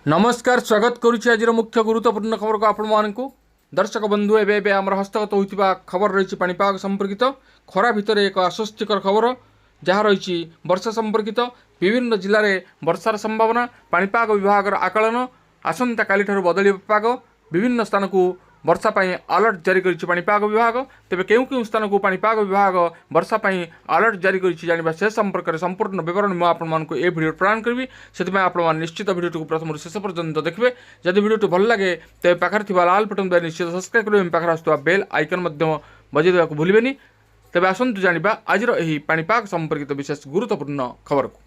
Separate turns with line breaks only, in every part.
ନମସ୍କାର, ସ୍ୱାଗତ କରୁଛି ଆଜିର ମୁଖ୍ୟ ଗୁରୁତ୍ୱପୂର୍ଣ୍ଣ ଖବରକୁ ଆପଣମାନଙ୍କୁ। ଦର୍ଶକ ବନ୍ଧୁ, ଏବେ ଏବେ ଆମର ହସ୍ତଗତ ହୋଇଥିବା ଖବର ରହିଛି ପାଣିପାଗ ସମ୍ପର୍କିତ। ଖରା ଭିତରେ ଏକ ଆଶ୍ୱସ୍ତିକର ଖବର ଯାହା ରହିଛି ବର୍ଷା ସମ୍ପର୍କିତ। ବିଭିନ୍ନ ଜିଲ୍ଲାରେ ବର୍ଷାର ସମ୍ଭାବନା। ପାଣିପାଗ ବିଭାଗର ଆକଳନ, ଆସନ୍ତାକାଲିଠାରୁ ବଦଳିବ ପାଗ। ବିଭିନ୍ନ ସ୍ଥାନକୁ ବର୍ଷା ପାଇଁ ଆଲର୍ଟ ଜାରି କରିଛି ପାଣିପାଗ ବିଭାଗ। ତେବେ କେଉଁ କେଉଁ ସ୍ଥାନକୁ ପାଣିପାଗ ବିଭାଗ ବର୍ଷା ପାଇଁ ଆଲର୍ଟ ଜାରି କରିଛି, ଜାଣିବା ସେ ସମ୍ପର୍କରେ ସମ୍ପୂର୍ଣ୍ଣ ବିବରଣୀ ମୁଁ ଆପଣମାନଙ୍କୁ ଏ ଭିଡ଼ିଓ ପ୍ରଦାନ କରିବି। ସେଥିପାଇଁ ଆପଣମାନେ ନିଶ୍ଚିତ ଭିଡ଼ିଓଟିକୁ ପ୍ରଥମରୁ ଶେଷ ପର୍ଯ୍ୟନ୍ତ ଦେଖିବେ। ଯଦି ଭିଡ଼ିଓଟି ଭଲ ଲାଗେ, ତେବେ ପାଖରେ ଥିବା ଲାଲ ବଟନ୍ ଦ୍ୱାରା ନିଶ୍ଚିତ ସବସ୍କ୍ରାଇବ୍ କରିବେ ଏବଂ ପାଖରେ ଆସୁଥିବା ବେଲ୍ ଆଇକନ୍ ମଧ୍ୟ ବଜାଇ ଦେବାକୁ ଭୁଲିବେନି। ତେବେ ଆସନ୍ତୁ ଜାଣିବା ଆଜିର ଏହି ପାଣିପାଗ ସମ୍ପର୍କିତ ବିଶେଷ ଗୁରୁତ୍ୱପୂର୍ଣ୍ଣ ଖବରକୁ।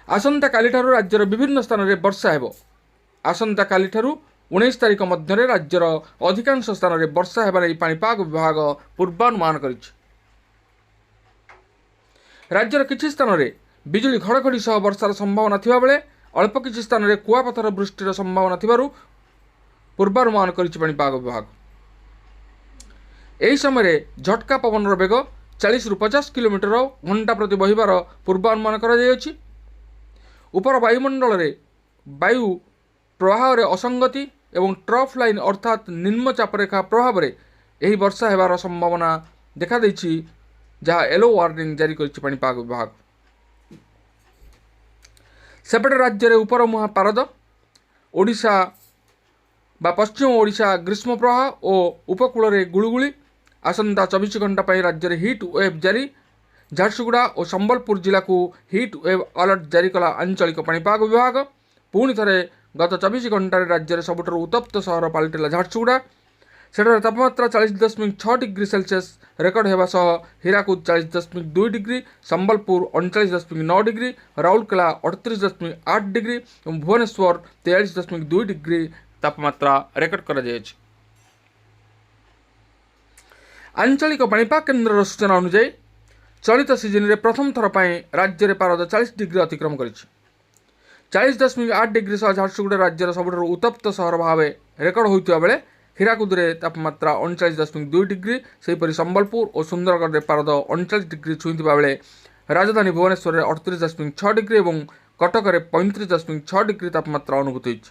ଆସନ୍ତାକାଲିଠାରୁ ରାଜ୍ୟର ବିଭିନ୍ନ ସ୍ଥାନରେ ବର୍ଷା ହେବ। ଆସନ୍ତାକାଲିଠାରୁ 19 ତାରିଖ ମଧ୍ୟରେ ରାଜ୍ୟର ଅଧିକାଂଶ ସ୍ଥାନରେ ବର୍ଷା ହେବା ନେଇ ପାଣିପାଗ ବିଭାଗ ପୂର୍ବାନୁମାନ କରିଛି। ରାଜ୍ୟର କିଛି ସ୍ଥାନରେ ବିଜୁଳି ଘଡ଼ଘଡ଼ି ସହ ବର୍ଷାର ସମ୍ଭାବନା ଥିବାବେଳେ ଅଳ୍ପ କିଛି ସ୍ଥାନରେ କୁଆପଥର ବୃଷ୍ଟିର ସମ୍ଭାବନା ଥିବାରୁ ପୂର୍ବାନୁମାନ କରିଛି ପାଣିପାଗ ବିଭାଗ। ଏହି ସମୟରେ ଝଟକା ପବନର ବେଗ 40ରୁ 50 କିଲୋମିଟର ଘଣ୍ଟା ପ୍ରତି ବହିବାର ପୂର୍ବାନୁମାନ କରାଯାଇଅଛି। ଉପର ବାୟୁମଣ୍ଡଳରେ ବାୟୁ ପ୍ରବାହରେ ଅସଙ୍ଗତି ଏବଂ ଟ୍ରଫ୍ ଲାଇନ୍ ଅର୍ଥାତ୍ ନିମ୍ନ ଚାପରେଖା ପ୍ରଭାବରେ ଏହି ବର୍ଷା ହେବାର ସମ୍ଭାବନା ଦେଖାଦେଇଛି, ଯାହା ୟେଲୋ ୱାର୍ଣ୍ଣିଂ ଜାରି କରିଛି ପାଣିପାଗ ବିଭାଗ। ସେପଟେ ରାଜ୍ୟରେ ଉପରମୁହାଁ ପାରଦ, ଓଡ଼ିଶା ବା ପଶ୍ଚିମ ଓଡ଼ିଶା ଗ୍ରୀଷ୍ମ ପ୍ରବାହ ଓ ଉପକୂଳରେ ଗୁଳୁଗୁଳି। ଆସନ୍ତା 24 ଘଣ୍ଟା ପାଇଁ ରାଜ୍ୟରେ ହିଟ୍ ୱେଭ୍ ଜାରି। ଝାରସୁଗୁଡ଼ା ଓ ସମ୍ବଲପୁର ଜିଲ୍ଲାକୁ ହିଟ୍ ୱେଭ୍ ଆଲର୍ଟ ଜାରି କଲା ଆଞ୍ଚଳିକ ପାଣିପାଗ ବିଭାଗ। ପୁଣି ଥରେ ଗତ 24 ଘଣ୍ଟାରେ ରାଜ୍ୟରେ ସବୁଠାରୁ ଉତ୍ତପ୍ତ ସହର ପାଲଟିଲା ଝାରସୁଗୁଡ଼ା। ସେଠାରେ ତାପମାତ୍ରା 40.6 ଡିଗ୍ରୀ ସେଲସିୟସ୍ ରେକର୍ଡ ହେବା ସହ Hirakud 40.2 degree, Sambalpur 39.9 degree, Rourkela 38.8 degree ଏବଂ ଭୁବନେଶ୍ୱର 43.2 ଡିଗ୍ରୀ ତାପମାତ୍ରା ରେକର୍ଡ କରାଯାଇଛି। ଆଞ୍ଚଳିକ ପାଣିପାଗ କେନ୍ଦ୍ରର ସୂଚନା ଅନୁଯାୟୀ, ଚଳିତ ସିଜିନରେ ପ୍ରଥମ ଥର ପାଇଁ ରାଜ୍ୟରେ ପାରଦ 40 ଡିଗ୍ରୀ ଅତିକ୍ରମ କରିଛି। 40.8 ଡିଗ୍ରୀ ସହ ଝାରସୁଗୁଡ଼ା ରାଜ୍ୟର ସବୁଠାରୁ ଉତ୍ତପ୍ତ ସହର ଭାବେ ରେକର୍ଡ ହୋଇଥିବା ବେଳେ ହୀରାକୁଦରେ ତାପମାତ୍ରା 39.2 ଡିଗ୍ରୀ, ସେହିପରି ସମ୍ବଲପୁର ଓ ସୁନ୍ଦରଗଡ଼ରେ ପାରଦ 39 ଡିଗ୍ରୀ ଛୁଇଁଥିବା ବେଳେ ରାଜଧାନୀ ଭୁବନେଶ୍ୱରରେ 38.6 ଡିଗ୍ରୀ ଏବଂ କଟକରେ 35.6 ଡିଗ୍ରୀ ତାପମାତ୍ରା ଅନୁଭୂତ ହୋଇଛି।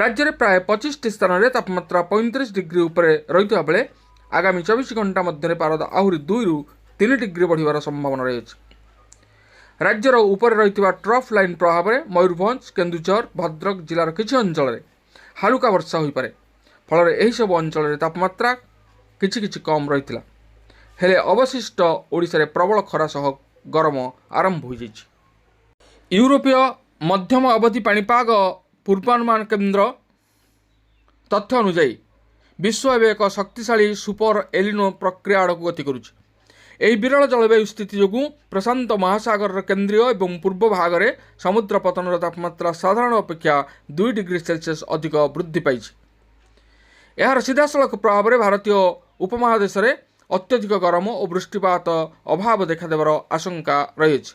ରାଜ୍ୟରେ ପ୍ରାୟ 25ଟି ସ୍ଥାନରେ ତାପମାତ୍ରା 35 ଡିଗ୍ରୀ ଉପରେ ରହିଥିବା ବେଳେ ଆଗାମୀ 24 ଘଣ୍ଟା ମଧ୍ୟରେ ପାରଦ ଆହୁରି 2ରୁ 3 ଡିଗ୍ରୀ ବଢ଼ିବାର ସମ୍ଭାବନା ରହିଛି। ରାଜ୍ୟର ଉପରେ ରହିଥିବା ଟ୍ରଫ୍ ଲାଇନ୍ ପ୍ରଭାବରେ ମୟୂରଭଞ୍ଜ, କେନ୍ଦୁଝର, ଭଦ୍ରକ ଜିଲ୍ଲାର କିଛି ଅଞ୍ଚଳରେ ହାଲୁକା ବର୍ଷା ହୋଇପାରେ। ଫଳରେ ଏହିସବୁ ଅଞ୍ଚଳରେ ତାପମାତ୍ରା କିଛି କିଛି କମ୍ ରହିଥିଲା। ହେଲେ ଅବଶିଷ୍ଟ ଓଡ଼ିଶାରେ ପ୍ରବଳ ଖରା ସହ ଗରମ ଆରମ୍ଭ ହୋଇଯାଇଛି। ୟୁରୋପୀୟ ମଧ୍ୟମ ଅବଧି ପାଣିପାଗ ପୂର୍ବାନୁମାନ କେନ୍ଦ୍ର ତଥ୍ୟ ଅନୁଯାୟୀ, ବିଶ୍ୱ ଏବେ ଏକ ଶକ୍ତିଶାଳୀ ସୁପର ଏଲିନୋ ପ୍ରକ୍ରିୟା ଆଡ଼କୁ ଗତି କରୁଛି। ଏହି ବିରଳ ଜଳବାୟୁ ସ୍ଥିତି ଯୋଗୁଁ ପ୍ରଶାନ୍ତ ମହାସାଗରର କେନ୍ଦ୍ରୀୟ ଏବଂ ପୂର୍ବ ଭାଗରେ ସମୁଦ୍ର ପତନର ତାପମାତ୍ରା ସାଧାରଣ ଅପେକ୍ଷା 2 ଡିଗ୍ରୀ ସେଲସିୟସ୍ ଅଧିକ ବୃଦ୍ଧି ପାଇଛି। ଏହାର ସିଧାସଳଖ ପ୍ରଭାବରେ ଭାରତୀୟ ଉପମହାଦେଶରେ ଅତ୍ୟଧିକ ଗରମ ଓ ବୃଷ୍ଟିପାତ ଅଭାବ ଦେଖାଦେବାର ଆଶଙ୍କା ରହିଛି।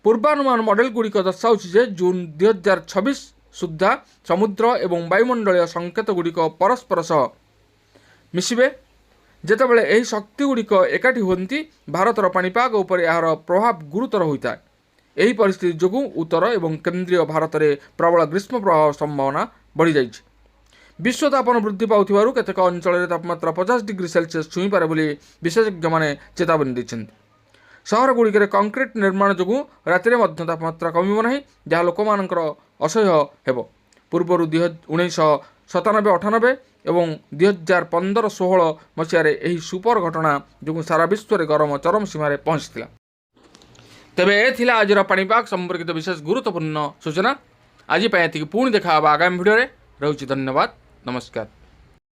ପୂର୍ବାନୁମାନ ମଡେଲଗୁଡ଼ିକ ଦର୍ଶାଉଛି ଯେ ଜୁନ୍ 2026 ସୁଦ୍ଧା ସମୁଦ୍ର ଏବଂ ବାୟୁମଣ୍ଡଳୀୟ ସଂକେତଗୁଡ଼ିକ ପରସ୍ପର ସହ ମିଶିବେ। ଯେତେବେଳେ ଏହି ଶକ୍ତିଗୁଡ଼ିକ ଏକାଠି ହୁଅନ୍ତି, ଭାରତର ପାଣିପାଗ ଉପରେ ଏହାର ପ୍ରଭାବ ଗୁରୁତର ହୋଇଥାଏ। ଏହି ପରିସ୍ଥିତି ଯୋଗୁଁ ଉତ୍ତର ଏବଂ କେନ୍ଦ୍ରୀୟ ଭାରତରେ ପ୍ରବଳ ଗ୍ରୀଷ୍ମ ପ୍ରବାହ ସମ୍ଭାବନା ବଢ଼ିଯାଇଛି। ବିଶ୍ୱ ତାପନ ବୃଦ୍ଧି ପାଉଥିବାରୁ କେତେକ ଅଞ୍ଚଳରେ ତାପମାତ୍ରା 50 ଡିଗ୍ରୀ ସେଲସିୟସ୍ ଛୁଇଁପାରେ ବୋଲି ବିଶେଷଜ୍ଞମାନେ ଚେତାବନୀ ଦେଇଛନ୍ତି। ସହରଗୁଡ଼ିକରେ କଂକ୍ରିଟ୍ ନିର୍ମାଣ ଯୋଗୁଁ ରାତିରେ ମଧ୍ୟ ତାପମାତ୍ରା କମିବ ନାହିଁ, ଯାହା ଲୋକମାନଙ୍କର ଅସହ୍ୟ ହେବ। ପୂର୍ବରୁ 1997-98 ଏବଂ 2015-16 ମସିହାରେ ଏହି ସୁପର ଘଟଣା ଯୋଗୁଁ ସାରା ବିଶ୍ୱରେ ଗରମ ଚରମ ସୀମାରେ ପହଞ୍ଚିଥିଲା। ତେବେ ଏ ଥିଲା ଆଜିର ପାଣିପାଗ ସମ୍ପର୍କିତ ବିଶେଷ ଗୁରୁତ୍ୱପୂର୍ଣ୍ଣ ସୂଚନା। ଆଜି ପାଇଁ ଏତିକି। ପୁଣି ଦେଖା ହେବା ଆଗାମୀ ଭିଡ଼ିଓରେ। ରହୁଛି, ଧନ୍ୟବାଦ, ନମସ୍କାର।